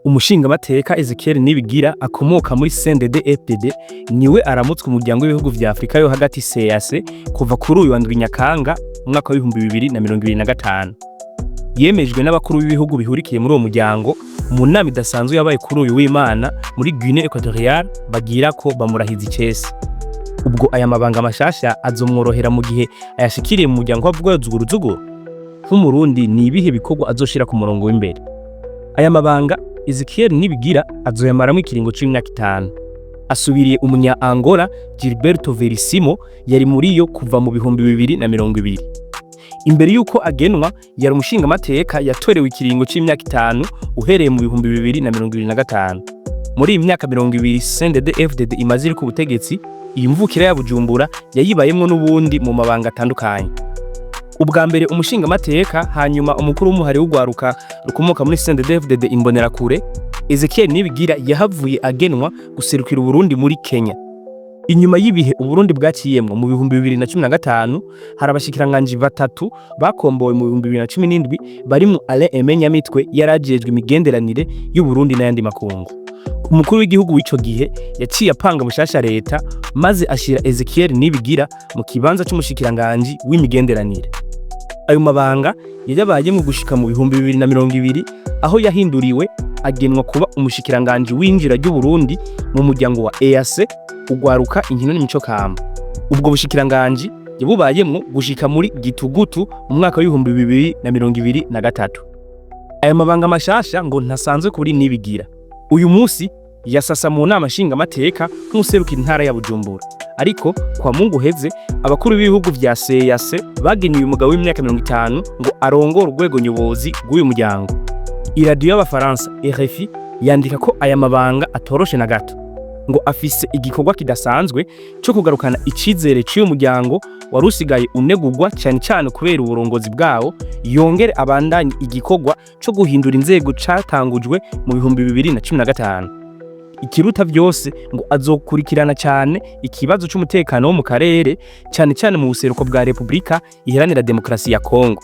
Umushingamateka Ezekiel Nibigira akomoka muri CNDD FDD niwe aramutswa umuryango w'ibihugu vya Afrika yo hagati CEEAC kuva kuri uyu wa 7 Nyakanga umwaka wa 2025. Yemejwe n'abakuru b'ibihugu bihurikiye muri uwo muryango mu nama idasanzwe yabaye kuri uyu w'Imana muri Guinée Equatoriale, bagira ko bamurahiza icese. Ubwo aya mabanga mashasha azomworohera mu gihe ayashikiriye mu muryango w'avuga zuguruzuguru? Nk'Umurundi, ni ibihe bikorwa azoshira ku murongo w'imbere? Aya mabanga Ezekiel Nibigira azoyamaramwo ikiringo c'imyaka 5. Asubiriye umunya Angola Gilberto Verissimo yari muri yo kuva mu 2020. Imbere y'uko agenwa, yari umushingamateka yatorewe ikiringo c'imyaka 5 uhereye mu 2025. Muri iyi myaka 20 CNDD FDD imaze iri ku butegetsi, iyi mvukira ya Bujumbura yayibayemwo n'ubundi mu mabanga atandukanye. Ubwa mbere umushingamateka, hanyuma umukuru w'umuhari w'ugwaruka rukomoka muri CNDD FDD Imbonerakure. Ezekiel Nibigira yahavuye agenwa guserukira Uburundi muri Kenya. Inyuma y'ibihe Uburundi bwaciyemwo mu 2015, hari abashikiranganji batatu bakombowe mu 2017, barimwo Alain Aimé Nyamitwe yarajejwe imigenderanire y'Uburundi n'ayandi makungu. Umukuru w'igihugu w'ico gihe yaciye apanga bushasha leta, maze ashira Ezekiel Nibigira mu kibanza c'umushikiranganji w'imigenderanire. Ayo mabanga yayabayemwo gushika mu 2020, aho yahinduriwe agenwa kuba umushikiranganji w'injira ry'Uburundi mu muryango wa EAC, ugwaruka, inkino n'imico kama. Ubwo bushikiranganji yabubayemwo gushika muri Gitugutu mu mwaka wa 2023. Aya mabanga mashasha ngo ntasanzwe kuri Nibigira. Uyu musi yasasa mu nama nshingamateka nk'userukira intara ya Bujumbura. Ariko kwa Mungu heze, abakuru b'ibihugu vya CEEAC bagenyuye umugabo w'imyaka 50 ngo arongore urwego nyobozi rw'uyu muryango. Iradiyo y'Abafaransa RFI yandika ko aya mabanga atoroshe na gato. Ngo afise igikorwa kidasanzwe cyo kugarukana icizere c'uyu muryango wari usigaye unegurwa cyane cyane kubera uburongozi bwawo, yongere abandanye igikorwa co guhindura inzego catangujwe mu 2015. Ikiruta vyose, ngo azokurikirana cyane ikibazo c'umutekano wo mu karere, cyane cyane mu buseruko bwa Repubulika Iharanira Demokarasi ya Kongo.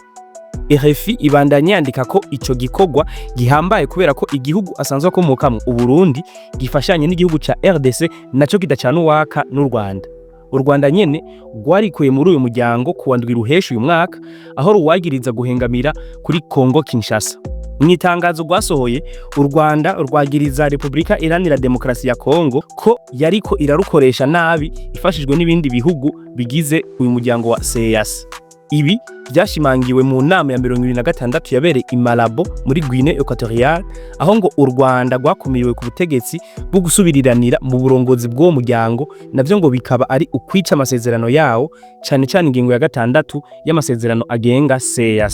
RFI ibandanya yandika ko ico gikorwa gihambaye kubera ko igihugu asanzwe akomokamwo, Uburundi, gifashanye n'igihugu ca RDC naco kidacana uwaka n'u Rwanda. U Rwanda nyene rwarikuye muri uyu muryango kuwa 7 Ruheshi uyu mwaka, aho ruwagiriza guhengamira kuri Congo Kinshasa. Mu itangazo rwasohoye, u Rwanda rwagiriza Repubulika Iharanira Demokarasi ya Kongo ko yariko irarukoresha nabi ifashijwe n'ibindi bihugu bigize uyu muryango wa CEEAC. Ibi byashimangiwe mu nama ya 26 yabereye i Malabo muri Guinée Equatoriale, aho ngo u Rwanda rwakumiriwe ku butegetsi bwo gusubiriranira mu burongozi bw'uwo muryango, navyo ngo bikaba ari ukwica amasezerano yawo, cane cane ingingo ya 6 y'amasezerano agenga CEEAC.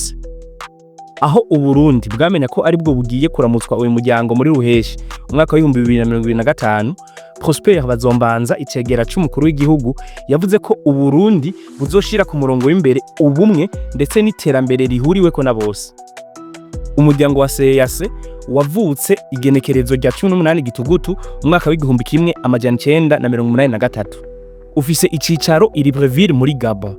Aho Uburundi bwamenya ko aribwo bugiye kuramutswa uyu muryango muri Ruheshi umwaka wa 2025, Prosper Bazombanza, icegera c'umukuru w'igihugu, yavuze ko Uburundi buzoshira ku murongo w'imbere ubumwe ndetse n'iterambere rihuriweko na bose. Umuryango wa CEEAC wavutse igenekerezo rya 18 Gitugutu umwaka wa 1983. Ufise icicaro i Libreville muri Gabon.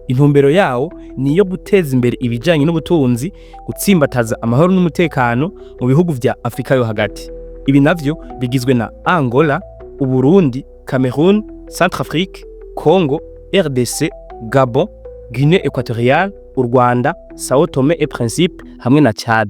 Intumbero yawo ni iyo guteza imbere ibijanye n'ubutunzi, gutsimbataza amahoro n'umutekano mu bihugu vya Afrika yo hagati. Ibi navyo bigizwe na Angola, Uburundi, Cameroon, Centrafrique, Congo, RDC, Gabon, Guinée Equatoriale, u Rwanda, Sao Tome et Principe hamwe na Chad.